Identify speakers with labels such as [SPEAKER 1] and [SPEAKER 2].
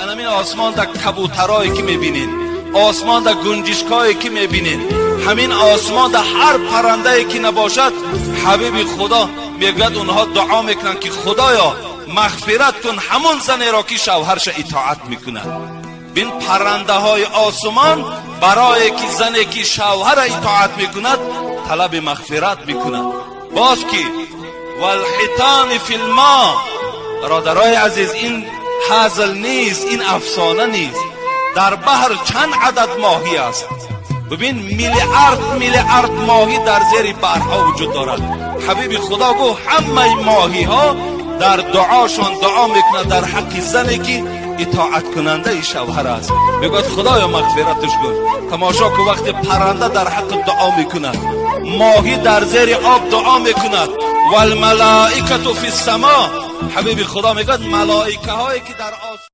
[SPEAKER 1] Ҳамин осмон дар кабӯтарое ки мебинед, осмон дар гунҷишкое ки мебинед, ҳамин осмон дар ҳар паррандае ки набошад, ҳабиби худо мегӯяд, онҳо дуо мекунанд, ки худоё, мағфират кун ҳамон занеро, ки шавҳарша итоат мекунад. Бин, паррандаҳои осмон барое ки зане ки шавҳара итоат мекунад, талаби мағфират мекунад. Боз ки валҳитони филмо. Бародарои азиз, ин ҳазл нест, ин афсона нест. Дар баҳр чанд адад моҳӣ аст? Бибин, миллиард миллиард моҳӣ дар зери баҳрҳо вуҷуд дорад. Ҳабиби худо гуфт, ҳамаи моҳиҳо дар дуошон дуо мекунад дар ҳаққи зане ки итоаткунандаи шавҳар аст. Мегӯяд, худоё, мағфираташ кун. Тамошо ку, вақте парранда дар ҳаққи дуо мекунад, моҳӣ дар зери об дуо мекунад, валмалоикату фи ссамо, ҳабиби худо мегӯяд, малоикаҳое ки дар ос